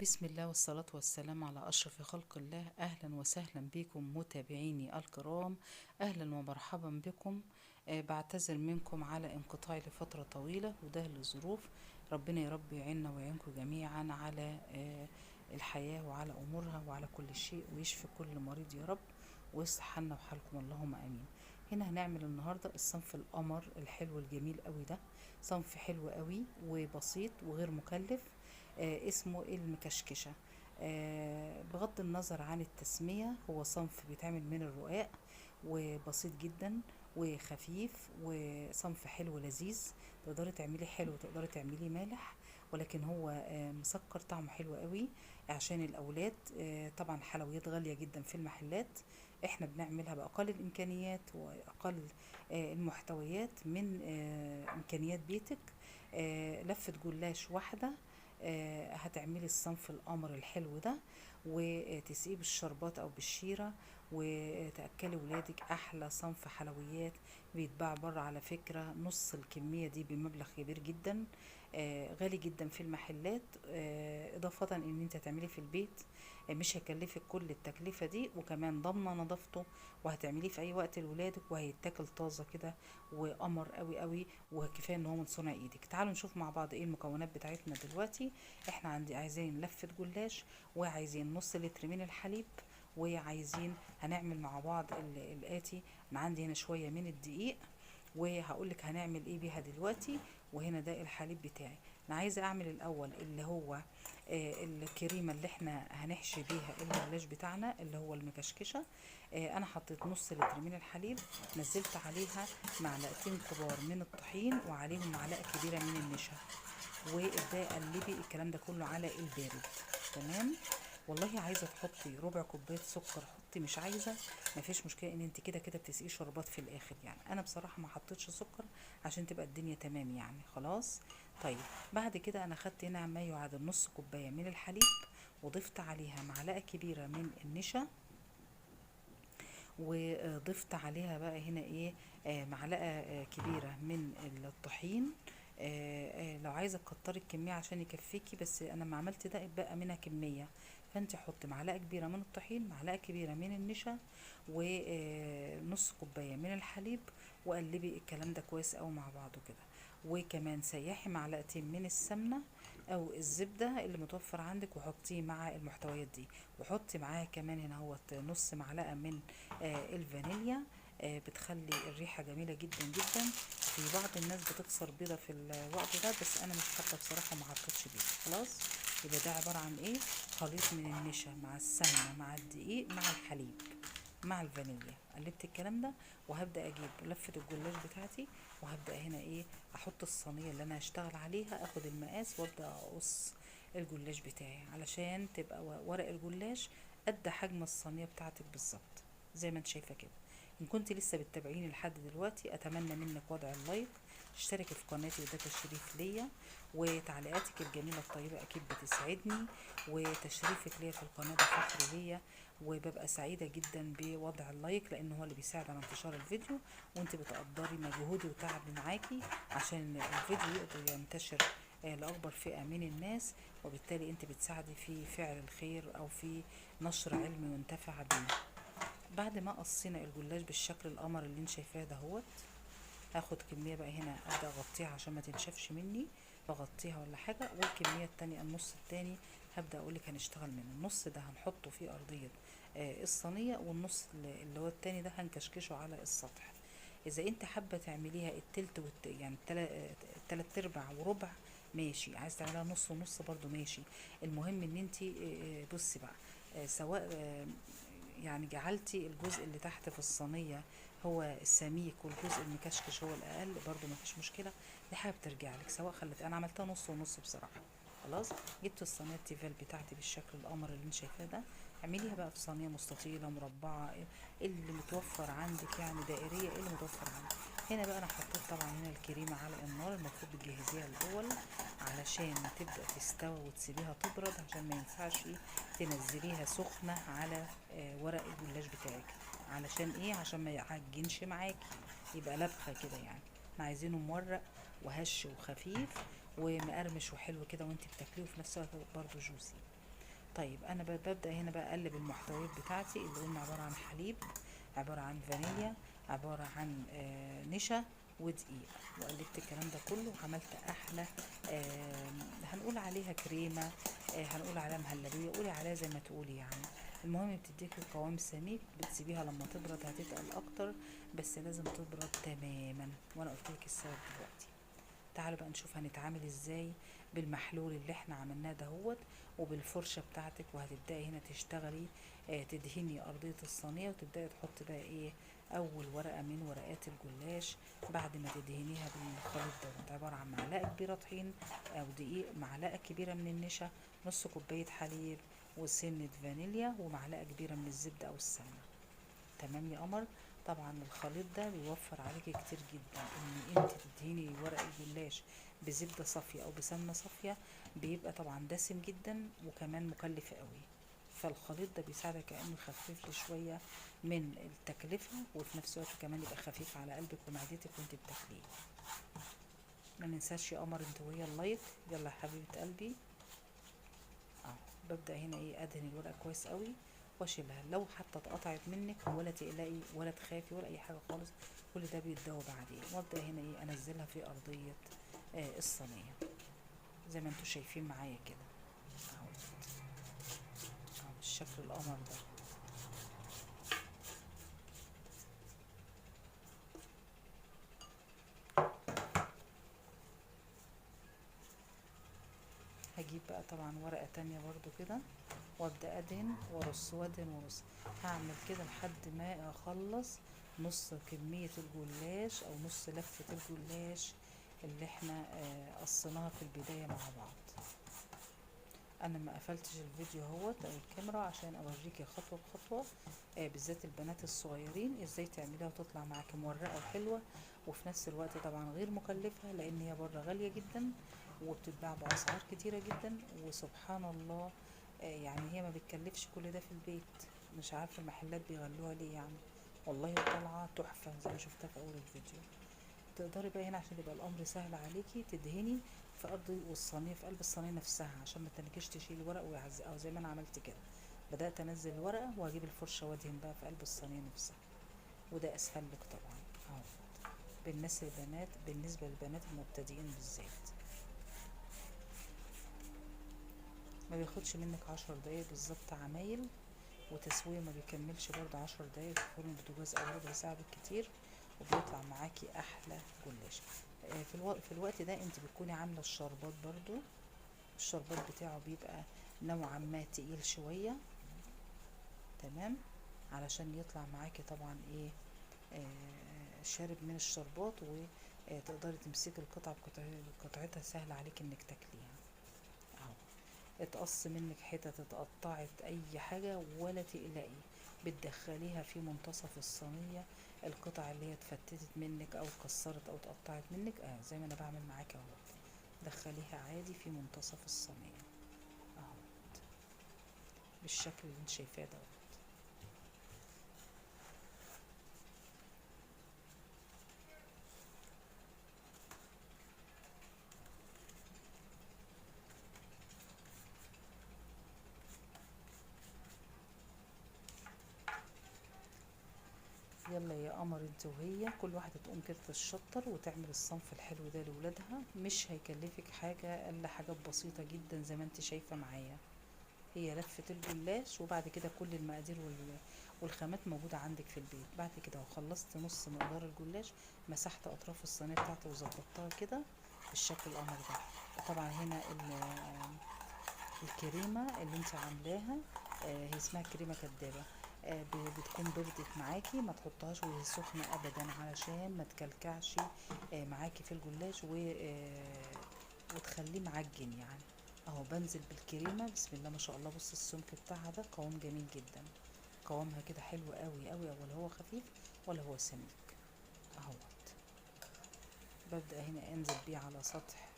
بسم الله والصلاة والسلام على أشرف خلق الله. أهلا وسهلا بكم متابعيني الكرام، أهلا ومرحبا بكم. بعتذر منكم على انقطاعي لفترة طويلة وده لظروف. ربنا يا رب يعيننا ويعينكم جميعا على الحياة وعلى أمورها وعلى كل شيء، ويشفي كل مريض يا رب ويصلح حالنا وحالكم، اللهم آمين. هنا هنعمل النهاردة الصنف القمر الحلو الجميل قوي ده، صنف حلو قوي وبسيط وغير مكلف، اسمه المكشكشة. بغض النظر عن التسمية، هو صنف بيتعمل من الرقاق وبسيط جدا وخفيف، وصنف حلو لذيذ. تقدري تعملي حلو وتقدري تعملي مالح، ولكن هو مسكر، طعمه حلو قوي عشان الأولاد. طبعا حلويات غالية جدا في المحلات، احنا بنعملها بأقل الإمكانيات وأقل المحتويات من إمكانيات بيتك. لفة جلاش واحدة هتعملي الصنف القمر الحلو ده، وتسقيه بالشربات او بالشيره، وتاكلي ولادك احلى صنف حلويات بيتباع بره. على فكرة نص الكمية دي بمبلغ كبير جدا، غالي جدا في المحلات. اضافه ان انت هتعمليه في البيت، مش هيكلفك كل التكلفة دي، وكمان ضامنه نظافته، وهتعمليه في اي وقت لولادك، وهيتاكل طازة كده وقمر قوي قوي، وكفاية ان هو من صنع ايدك. تعالوا نشوف مع بعض ايه المكونات بتاعتنا دلوقتي. احنا عندي عايزين لفه جلاش، وعايزين نص لتر من الحليب، وعايزين هنعمل مع بعض الاتي. انا عندي هنا شوية من الدقيق وهقولك هنعمل ايه بيها دلوقتي. وهنا ده الحليب بتاعي. انا عايزه اعمل الاول اللي هو الكريمة اللي احنا هنحشي بيها الجلاش بتاعنا اللي هو المكشكشه. انا حطيت نص لتر من الحليب، نزلت عليها معلقتين كبار من الطحين، وعليهم معلقه كبيرة من النشا، وابداي قلبي الكلام ده كله على البارد. تمام. والله عايزه تحطي ربع كوباية سكر حطي، مش عايزه مفيش مشكلة، ان انت كده كده بتسقي شربات في الاخر. يعني انا بصراحة ما حطيتش سكر عشان تبقى الدنيا تمام يعني. خلاص. طيب بعد كده انا خدت هنا ما يعادل نص كوباية من الحليب، وضفت عليها معلقه كبيرة من النشا، وضفت عليها بقى هنا ايه معلقه كبيرة من الطحين. لو عايزه تكتري الكمية عشان يكفيكي، بس انا ما عملت ده اتبقى منها كمية، فانت حطي معلقه كبيرة من الطحين، معلقه كبيرة من النشا، ونص كوباية من الحليب، وقلبي الكلام ده كويس قوي مع بعضه كده. وكمان سيحي معلقتين من السمنة او الزبدة اللي متوفر عندك، وحطيه مع المحتويات دي، وحطي معاه كمان هنا هو نص معلقه من الفانيليا. بتخلي الريحة جميلة جدا جدا. في بعض الناس بتكسر بيضة في الوقت ده، بس انا مش حابة بصراحة، ما حطيتش بيضة. خلاص. يبقى ده عبارة عن ايه؟ خليط من النشا مع السمنة مع الدقيق مع الحليب مع الفانيليا. قلبت الكلام ده، وهبدا اجيب لفه الجلاش بتاعتي، وهبدا هنا ايه احط الصينية اللي انا هشتغل عليها، اخد المقاس وابدا اقص الجلاش بتاعي علشان تبقى ورق الجلاش قد حجم الصينية بتاعتك بالظبط زي ما انت شايفه كده. ان كنت لسه بتتابعيني لحد دلوقتي، اتمنى منك وضع ال like، اشتركي في قناتي وده تشريف ليا، وتعليقاتك الجميلة الطيبة اكيد بتسعدني، وتشريفك ليا في القناة ده فخر ليا، وببقى سعيدة جدا بوضع ال like لان هو اللي بيساعد على انتشار الفيديو، وانت بتقدري مجهودي وتعبي معاكي عشان الفيديو يقدر ينتشر لاكبر فئة من الناس، وبالتالي انت بتساعدي في فعل الخير او في نشر علم ينتفع بيه. بعد ما قصينا الجلاش بالشكل القمر اللي انت شايفاه دهوت، هاخد كمية بقى هنا ابدا اغطيها عشان ما تنشفش مني، بغطيها ولا حاجة. والكميه التانية النص التاني هبدا اقولك هنشتغل منه. النص ده هنحطه في ارضية الصينية، والنص اللي هو التاني ده هنكشكشه على السطح. اذا انت حابة تعمليها التلت يعني التلات ارباع وربع ماشي، عايز تعمليها نص ونص برضو ماشي. المهم ان انت بصي بقى، سواء يعني جعلتي الجزء اللي تحت في الصينية هو السميك والجزء المكشكش هو الأقل، برضو مفيش مشكلة، دي حاجة بترجع لك. سواء خلت أنا عملتها نص ونص بصراحة. خلاص. جبت الصينية التيفال بتاعتي بالشكل القمر اللي انت شايفاه ده، اعمليها بقى في صينية مستطيلة مربعة اللي متوفر عندك، يعني دائرية اللي متوفر عندك. هنا بقى انا حطيت طبعا هنا الكريمة على النار، المفروض تجهزيها الاول علشان تبدأ تستوي وتسيبيها تبرد، عشان ما ينفعش تنزليها سخنة على ورق الجلاش بتاعك. علشان ايه؟ عشان ما يعجنش معاكي، يبقى لبخة كده. يعني احنا عايزينه مورق وهش وخفيف ومقرمش وحلو كده وانت بتاكليه، وفي نفس الوقت برضه juicy. طيب انا ببدأ هنا بقى اقلب المحتويات بتاعتي اللي قلنا عبارة عن حليب، عبارة عن فانيليا، عبارة عن نشا ودقيق، وقلبت الكلام ده كله وعملت احلى هنقول عليها كريمة، هنقول عليها مهلبية، قولي عليها زي ما تقولي يعني. المهم بتديكي قوام سميك، بتسيبيها لما تبرد هتتقل اكتر، بس لازم تبرد تماما، وانا قلت لك السبب دلوقتي. تعالوا بقى نشوف هنتعامل ازاي بالمحلول اللي احنا عملناه دهوت وبالفرشة بتاعتك. وهتبدأي هنا تشتغلي، تدهني ارضية الصينية، وتبدأي تحطي بقى ايه اول ورقة من ورقات الجلاش بعد ما تدهنيها بالخليط دوت. عبارة عن معلقة كبيرة طحين او دقيق، معلقة كبيرة من النشا، نص كوباية حليب، وسنة فانيليا، ومعلقة كبيرة من الزبدة او السمنة. تمام يا قمر. طبعا الخليط ده بيوفر عليكي كتير جدا ان انت تدهني ورق الجلاش بزبدة صافية او بسمنة صافية، بيبقى طبعا دسم جدا وكمان مكلف قوي. فالخليط ده بيساعدك كأنه يخفف لي شوية من التكلفة، وفي نفس الوقت كمان يبقى خفيف على قلبك ومعدتك وانت بتاكليه. ما ننساش يا قمر انت وهي ال like. يلا يا حبيبة قلبي. ببدأ هنا ايه ادهن الورقة كويس قوي واشيلها. لو حتى اتقطعت منك ولا تقلقي ولا تخافي ولا اي حاجة خالص، كل ده بيتداوى بعدين. وابدأ هنا ايه انزلها في ارضية الصينية زي ما انتوا شايفين معايا كده اهو، بالشكل القمر ده. هجيب بقى طبعا ورقة تانية برضو كده، وابدأ ادهن وارص وادهن وارص. هعمل كده لحد ما اخلص نص كمية الجلاش او نص لفة الجلاش اللي احنا قصيناها في البداية مع بعض. انا ما قفلتش الفيديو اهوت او الكاميرا عشان اوريكي خطوة بخطوة، بالذات البنات الصغيرين ازاي تعمليها وتطلع معاكي مورقة وحلوة، وفي نفس الوقت طبعا غير مكلفة، لان هي بره غالية جدا وبتتباع باسعار كتيرة جدا. وسبحان الله، يعني هي ما بتكلفش كل ده في البيت، مش عارفة المحلات بيغلوها ليه يعني، والله طالعة تحفة زي ما شفتها في اول الفيديو. تقدري بقى هنا عشان يبقى الامر سهل عليكي تدهني في ارض والصينيه في قلب الصينية نفسها، عشان ما تنكش تشيل الورق ويعزقها زي ما انا عملت كده. بدات انزل الورقة واجيب الفرشة وادهن بقى في قلب الصينية نفسها، وده اسهل لك طبعا اهو. بالنسبة للبنات المبتدئين بالذات، ما بياخدش منك 10 دقايق بالظبط عمايل، وتسويه ما بيكملش برضه 10 دقايق في فرن البوتاجاز او ربع ساعة بالكتير، وبيطلع معاكي احلى جلاش. في الوقت ده انت بتكوني عامله الشربات برضو، الشربات بتاعه بيبقى نوعا ما تقيل شوية، تمام، علشان يطلع معاكي طبعا ايه شارب من الشربات، وتقدري تمسكي القطعة بقطعتها، سهل عليك انك تاكليها اهو. اتقص منك حتت، اتقطعت اي حاجة ولا تقلقي، بتدخليها في منتصف الصينية القطع اللي هي اتفتتت منك او اتكسرت او اتقطعت منك، زي ما انا بعمل معاك اهو، دخليها عادي في منتصف الصينية اهو بالشكل اللي انت شايفاه دوت. يلا يا قمر انت وهي، كل واحدة تقوم كده تتشطر وتعمل الصنف الحلو ده لولادها، مش هيكلفك حاجة الا حاجات بسيطة جدا زي ما انت شايفه معايا. هي لفه الجلاش، وبعد كده كل المقادير والخامات موجودة عندك في البيت. بعد كده وخلصت نص مقدار الجلاش، مسحت اطراف الصينية بتاعتي وظبطتها كده بالشكل القمر ده. طبعا هنا الكريمة اللي انت عاملاها، هي اسمها كريمة كدابه، بتكون بردت معاكي، ما تحطهاش وهي سخنة ابدا علشان ما تكلكعش معاكي في الجلاش وتخليه معجن يعني. اهو بنزل بالكريمه بسم الله ما شاء الله. بص السمك بتاعها ده قوام جميل جدا، قوامها كده حلو قوي قوي، ولا هو خفيف ولا هو سميك اهوت. ببدا هنا انزل بيه على سطح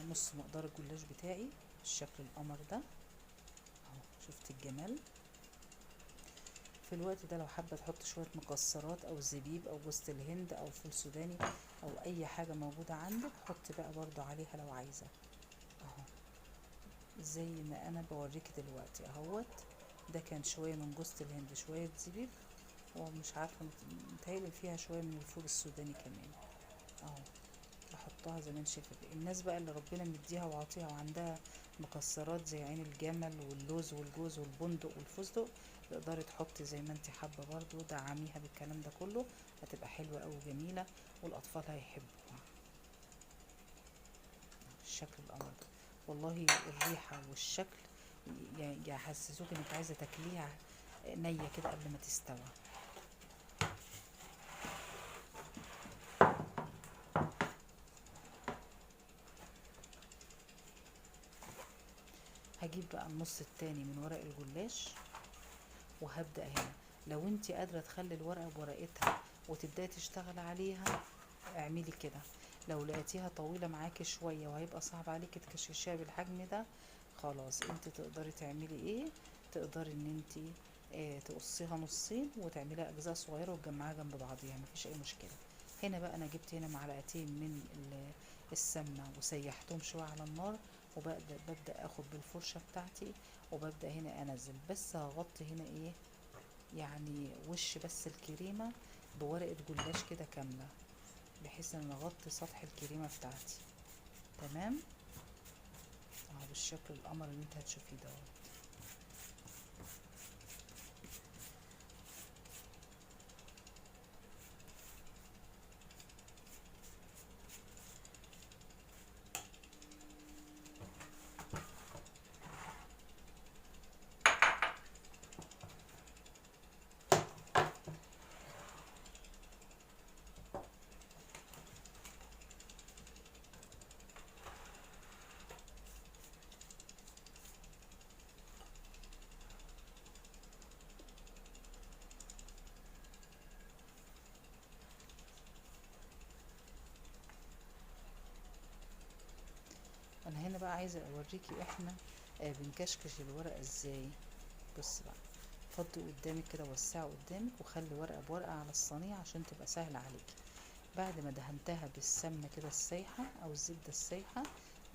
نص مقدار الجلاش بتاعي بالشكل القمر ده اهو. شفت الجمال؟ في الوقت ده لو حابة تحط شوية مكسرات او زبيب او جوز الهند او فول سوداني او اي حاجة موجودة عندك، حطي بقى برضو عليها لو عايزه اهو. زي ما انا بوريك دلوقتي اهوت. ده كان شوية من جوزة الهند، شوية زبيب، ومش عارفة متهيألي فيها شوية من الفول السوداني كمان اهو. بحطها زي ما انت شايفه. الناس بقى اللي ربنا مديها وعاطيها وعندها مكسرات زي عين الجمل واللوز والجوز والبندق والفستق، تقدري تحطي زي ما انت حابة برضو، دعميها بالكلام ده كله، هتبقى حلوة قوي وجميلة والاطفال هيحبوها. الشكل القمر ده والله، الريحة والشكل يحسسوك انك عايزه تاكليها نيه كده قبل ما تستوي. هجيب بقى النص التاني من ورق الجلاش وهبدأ هنا. لو انت قادرة تخلي الورقة بورقتها وتبدأي تشتغل عليها اعملي كده. لو لقيتيها طويلة معاكي شوية وهيبقى صعب عليكي تكشكشيها بالحجم ده، خلاص انت تقدري تعملي ايه، تقدري ان انت تقصيها نصين وتعمليها اجزاء صغيرة وتجمعيها جنب بعضيها، مفيش اي مشكلة. هنا بقى انا جبت هنا معلقتين من السمنة وسيحتهم شوية على النار، وببدأ اخد بالفرشة بتاعتي وببدأ هنا انزل، بس هغطي هنا ايه يعني وش بس الكريمة بورقة جلاش كده كاملة، بحيث ان اغطي سطح الكريمة بتاعتي. تمام اهو بالشكل القمر اللي انت هتشوفيه دوت. انا هنا بقى عايزه اوريكي احنا بنكشكش الورقة ازاي. بص بقى، فضي قدامك كده، وسعي قدامك وخلي ورقة بورقه على الصينية عشان تبقى سهلة عليكي. بعد ما دهنتها بالسمنه كده السايحه او الزبدة السايحه،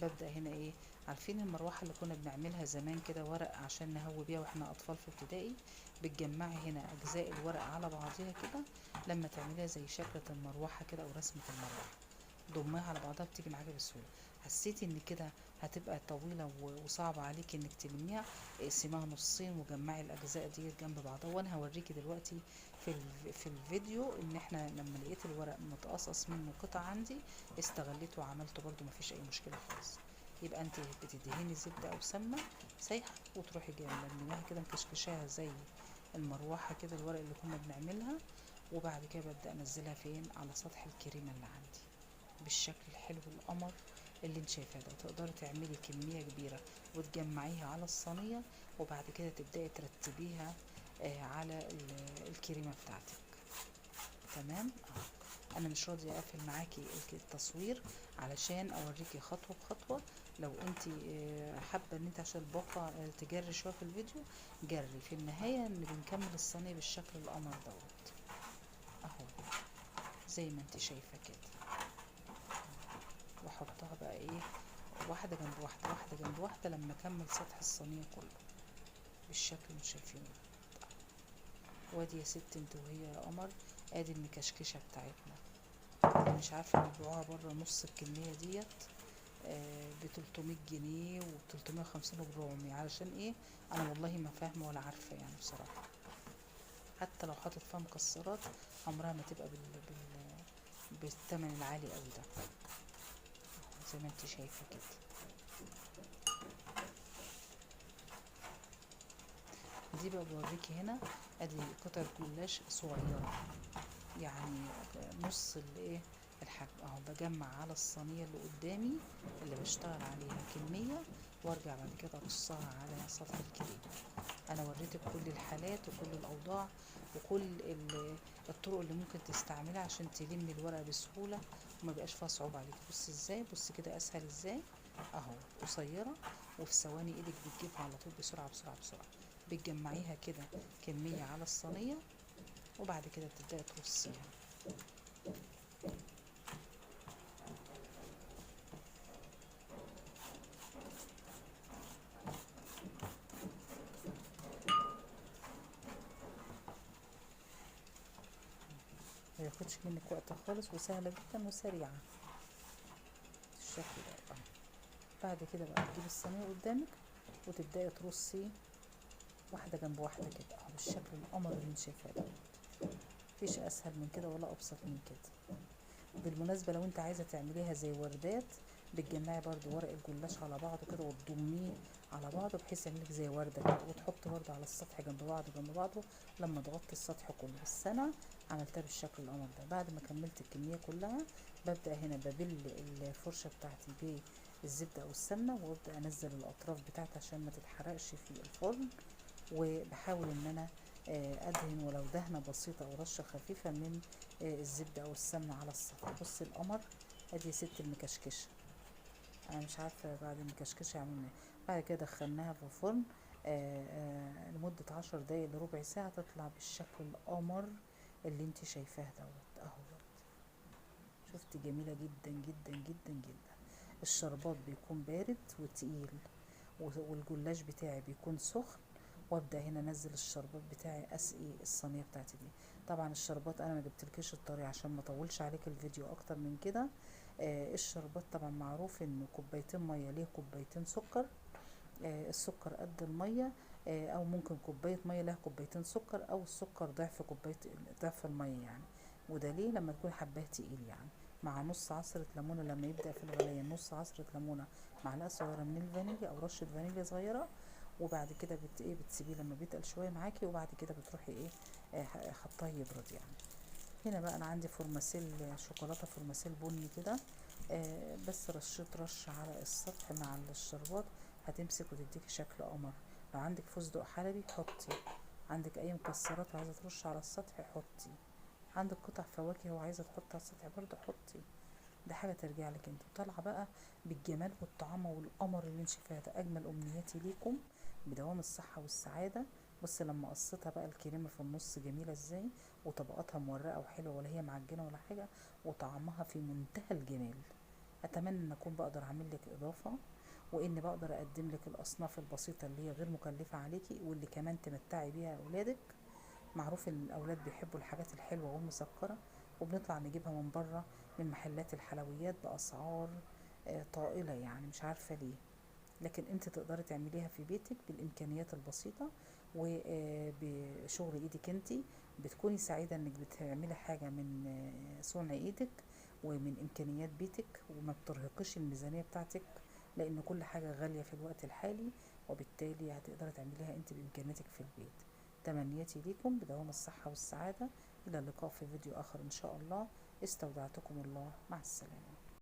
ببدا هنا ايه، عارفين المروحة اللي كنا بنعملها زمان كده ورق عشان نهوي بيها واحنا اطفال في ابتدائي، بتجمعي هنا اجزاء الورق على بعضيها كده لما تعمليها زي شكله المروحة كده او رسمه المروحة، ضميها على بعضها بتيجي معاكي بسهولة. حسيتي ان كده هتبقى طويلة وصعبة عليكي انك تلميها، اقسميها نصين وجمعي الاجزاء دي جنب بعضها. وانا هوريكي دلوقتي في الفيديو ان احنا لما لقيت الورق متقصص منه قطع عندي استغليته وعملته برده، مفيش اي مشكلة خالص. يبقى انت بتدهني زبدة او سمنه سايحه وتروحي جاية ملميها كده مكشكشاها زي المروحة كده الورق اللي كنا بنعملها، وبعد كده ببدا انزلها فين، على سطح الكريمة اللي عندي بالشكل الحلو القمر اللي انت شايفاه ده. تقدري تعملي كمية كبيرة وتجمعيها على الصينية، وبعد كده تبداي ترتبيها على الكريمة بتاعتك. تمام. انا مش راضية اقفل معاكي التصوير علشان اوريكي خطوة بخطوة. لو انت حابة ان انت عشان الباقه تجري شوية في الفيديو جري. في النهاية ان بنكمل الصينية بالشكل القمر دوت اهو زي ما انت شايفه كده، واحطها بقى ايه واحدة جنب واحدة، واحدة جنب واحدة لما اكمل سطح الصينية كله بالشكل اللي شايفينه ده. وادي يا ست انت وهي يا قمر، ادي المكشكشه بتاعتنا. انا مش عارفه بيبيعوها بره نص الكمية ديت ب 300 جنيه و 350 و 400، علشان ايه انا والله ما فاهمه ولا عارفه يعني بصراحة. حتى لو حاطط فيها مكسرات عمرها ما تبقى بالثمن العالي قوي ده زي ما انت شايفه كده. دي بقى بوريكي هنا ادي قطعه جلاش صغيرة يعني نص الايه الحجم اهو. بجمع على الصينية اللي قدامي اللي بشتغل عليها كمية، وارجع بعد كده ارصها على سطح الكريمة. انا وريتك كل الحالات وكل الاوضاع وكل الطرق اللي ممكن تستعملها عشان تلمي الورقة بسهولة وما بقاش فيها صعوبة عليك. بصي ازاي، بصي كده اسهل ازاي اهو، قصيرة وفي ثواني ايدك بتجيبها على طول بسرعة بسرعة بسرعة. بتجمعيها كده كمية على الصينية وبعد كده بتبداي ترصيها. بتاخدش منك وقت خالص، وسهلة جدا وسريعة بالشكل ده. بعد كده بقى تجيبي الصينية قدامك وتبداي ترصي واحدة جنب واحدة كده اهو بالشكل القمر اللي انت شايفاه ده. مفيش اسهل من كده ولا ابسط من كده. بالمناسبة لو انت عايزه تعمليها زي وردات، بتجمعي برضو ورق الجلاش على بعضه كده وتضميه على بعضه بحيث يعملك زي ورده كده، وتحطي برضو على السطح جنب بعضه جنب بعضه لما تغطي السطح كله. بس انا عملتها بالشكل القمر ده. بعد ما كملت الكمية كلها ببدا هنا ببل الفرشة بتاعتي بالزبده او السمنة، وابدا انزل الاطراف بتاعتي عشان ما تتحرقش في الفرن. وبحاول ان انا ادهن ولو دهنه بسيطة او رشه خفيفة من الزبدة او السمنة على السطح. بصي القمر، ادي ست المكشكشه. انا مش عارفه بعد المكشكشه عملنا ايه. بعد كده دخلناها في الفرن لمدة 10 دقايق لربع ساعة، تطلع بالشكل القمر اللي انت شايفاه دوت اهوت. شفتي جميلة جدا جدا جدا جدا. الشربات بيكون بارد وتقيل، والجلاش بتاعي بيكون سخن. وابدا هنا انزل الشربات بتاعي اسقي الصينية بتاعتي دي. طبعا الشربات انا ما جبتلكيش الطريقة عشان ما اطولش عليك الفيديو اكتر من كده. الشربات طبعا معروف انه كوبايتين مية ليه كوبايتين سكر، السكر قد المية، او ممكن كوباية مية لها كوبايتين سكر، او السكر ضعف كوباية ضعف المية يعني. وده ليه لما تكون حباه تقيل يعني. مع نص عصره ليمونه لما يبدا في الغليان، نص عصره ليمونه، معلقه صغيرة من الفانيليا او رشه فانيليا صغيرة. وبعد كده بتسيبيه لما بيتقل شوية معاكي، وبعد كده بتروحي حطاه يبرد يعني. هنا بقى انا عندي فورماسيل شوكولاتة، فورماسيل بني كده، بس رشيت رشه على السطح مع الشربات، هتمسك وتديكي شكل قمر. لو عندك فستق حلبي حطي، عندك اي مكسرات وعايزه ترش على السطح حطي، عندك قطع فواكه وعايزه تحطي على السطح برضه حطي. ده حاجة ترجع لك انت. وطالعه بقى بالجمال والطعامه والقمر اللي انت شايفاها ده. اجمل امنياتي ليكم بدوام الصحة والسعادة. بص لما قصيتها بقى الكريمة في النص جميلة ازاي، وطبقاتها مورقه وحلوه، ولا هي معجنه ولا حاجة، وطعمها في منتهى الجمال. اتمنى ان اكون بقدر اعمل لك اضافه، وان بقدر اقدم لك الاصناف البسيطة اللي هي غير مكلفة عليكي، واللي كمان تمتعي بيها اولادك. معروف ان الاولاد بيحبوا الحاجات الحلوة والمسكره، وبنطلع نجيبها من بره من محلات الحلويات باسعار طائلة يعني، مش عارفه ليه. لكن انت تقدري تعمليها في بيتك بالامكانيات البسيطة وبشغل ايدك. انت بتكوني سعيدة انك بتعملي حاجة من صنع ايدك ومن امكانيات بيتك، وما بترهقيش الميزانية بتاعتك، لان كل حاجة غالية في الوقت الحالي، وبالتالي هتقدري تعمليها انت بامكانياتك في البيت. تمنياتي ليكم بدوام الصحة والسعادة. الى اللقاء في فيديو اخر ان شاء الله. استودعتكم الله، مع السلامة.